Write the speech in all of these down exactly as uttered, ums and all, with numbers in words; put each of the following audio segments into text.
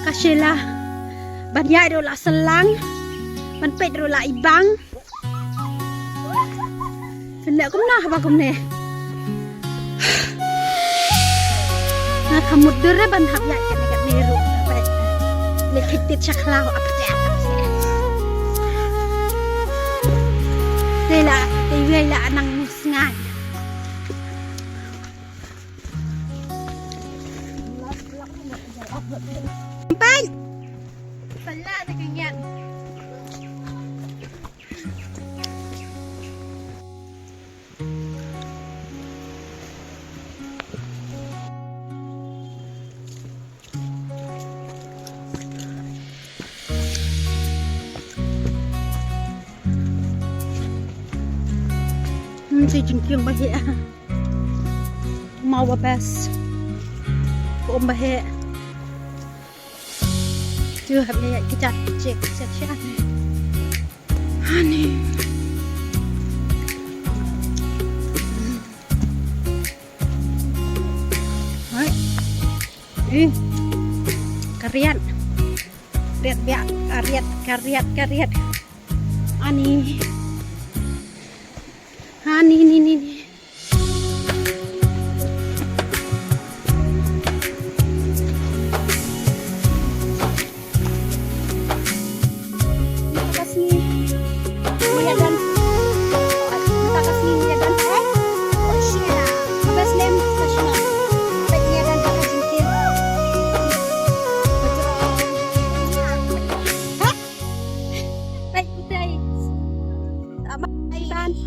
Ka Sheila ban ïaid ruh la slang, ban peit ruh la ibang. Pynleh kumno haba kumne. Nga khamut dur ban hap ïaid katne katne ruh. Peit. Leh khit tit sha khlaw ap ap. Te la, te wei la nang sngai. Peit. Pala te kyngiat. Hmm, sa jingkieng ba heh. Maw ba best. Ka um ba heh. Tu hap ïa ki jait ki jait ki jait. Honey. Hai. Eh. Ka riat. Riat biak, ka riat, ka riat, ka riat. Ani. Ani, ni, ni, ni.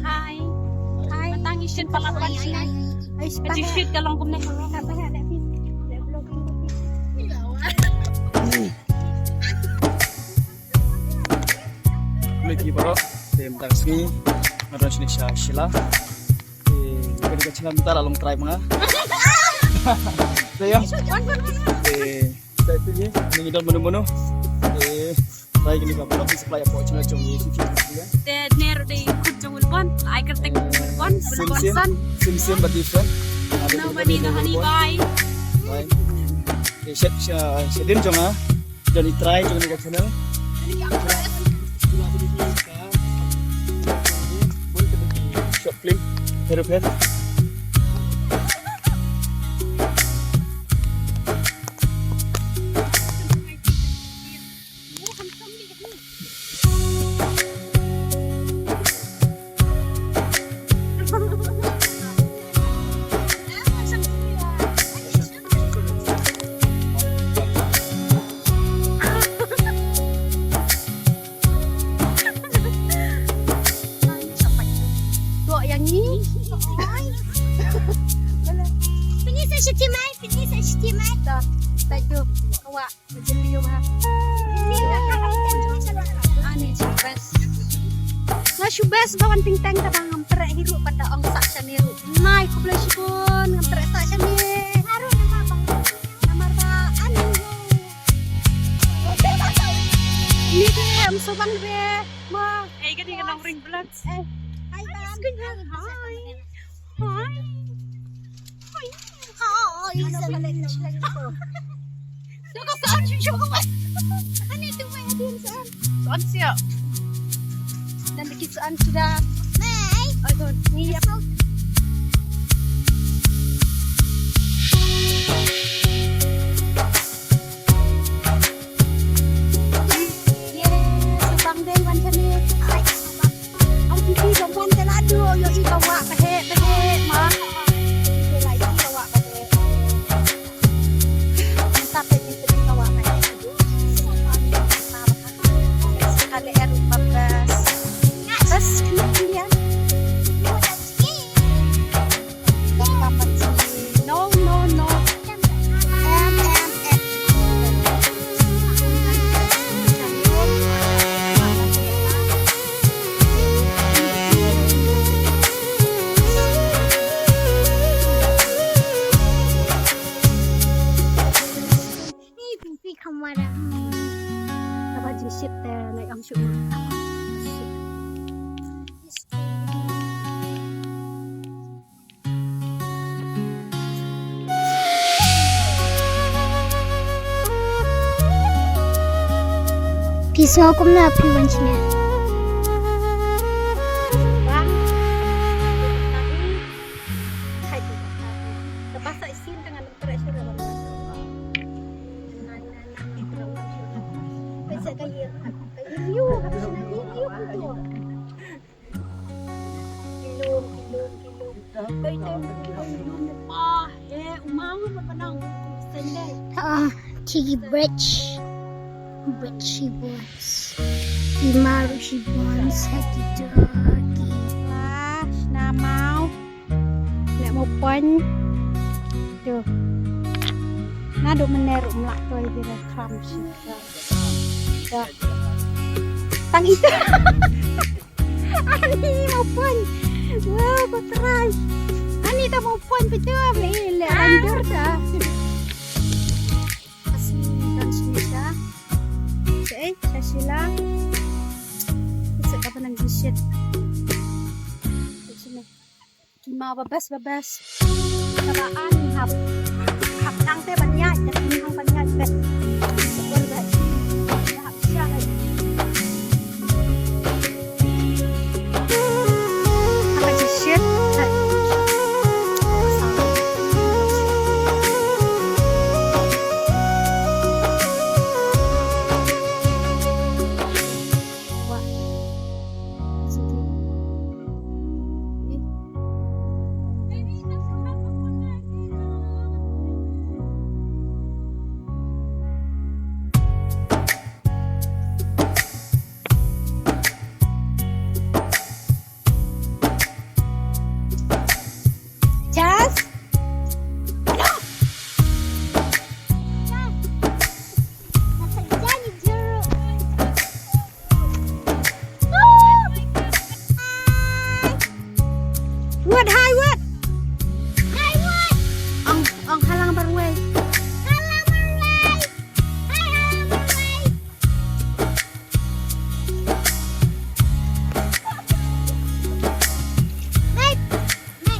Hi. Hi. Matang i shoot pala pan sna. Ai, shoot ka long kumne. Khublei ki baroh, te mynta ka sngi nga don shane sha Sheila. Te ka dei ka channel mynta la long trai ma nga. Te ïa. Te Sa ïa phi, ngi don mano mano. Eh, try kini ka pura phi supply hapoh channel jong ngi, phi, phi, phi, phi. Te ne ruh dei khun jong Wilbon, ai kyrteng Wilbon, Sim Wilbon Sim, son. Sim Sim but different. No money, no honey, bye. Bye. Eh, sha, sha, sha din jong nga, don i trai jong kani ka channel. Short film, Hero Fair. Tok yang ni. Pini sa shiti mai, pini sa shiti mai. Dah, thank you. Kawak, majeli ba. Ani shubes. Nga shubes ba wan ting tang ta ba ngam treh hi ruh, ba da ong sah shane ruh. Nai khublei shibun, ngam treh sah shane. Haru nama bang. Namar ba ani. Ni tu em so bang re. Ma. Eh, ka dei ka long ring blood. Eh. Hi, Bam. Hi. Hi. Hi. Hi. Ano pala yung show ko? Ano ka saan yung show ko? Ano ito, may audience, ah? Saan siya? Nandikit saan sila? May. Ay, doon. Niyap. No, no, no. M M M. Ni phi phi kamera. Kaba jingshit te nai ong shut. Sngew kumno phi wan shane? Ah, Tiki Bridge. Bridge Shibons. Ki maru Shibons ha ki daki. Ah, sna maw. Leh mo pon. Tu. Naduh mynne ruh mlak toi di re kram shi. Tang ita. Ani mo pon. Wow, ko trai. Ani ta mo pon pita beli le anjur ta. Asi dan sini ta. Okey, sa sila. Sa ka panang bisit. Sini. Ki maw babas babas. Kaba an hap. Hap nang te ban ïaid, te ki hang ban ïaid bet. Syukur bet. Hap sha bet. Hap ka shit. Wah. Sini. Jas? Jas! Wat, hai, wat. Hai, wat. Ong, ong, halang barwei. Halang barwei. Hai, halang barwei. Hai. Hai.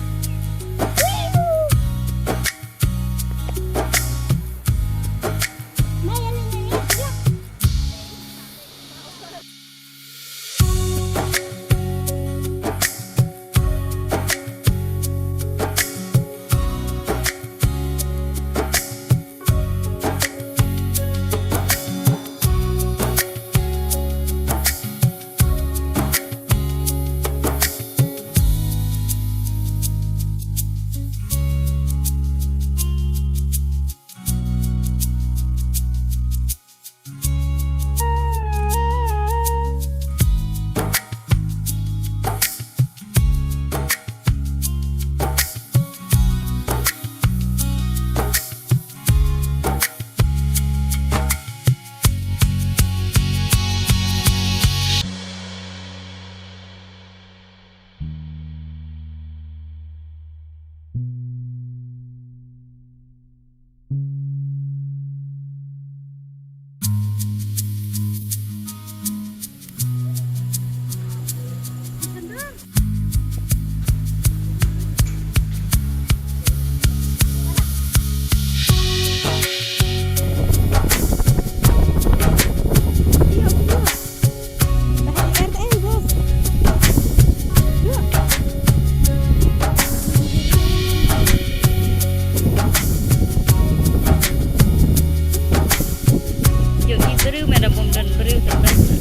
Woo. Ïoh ki briew, me da bom don briew, te best.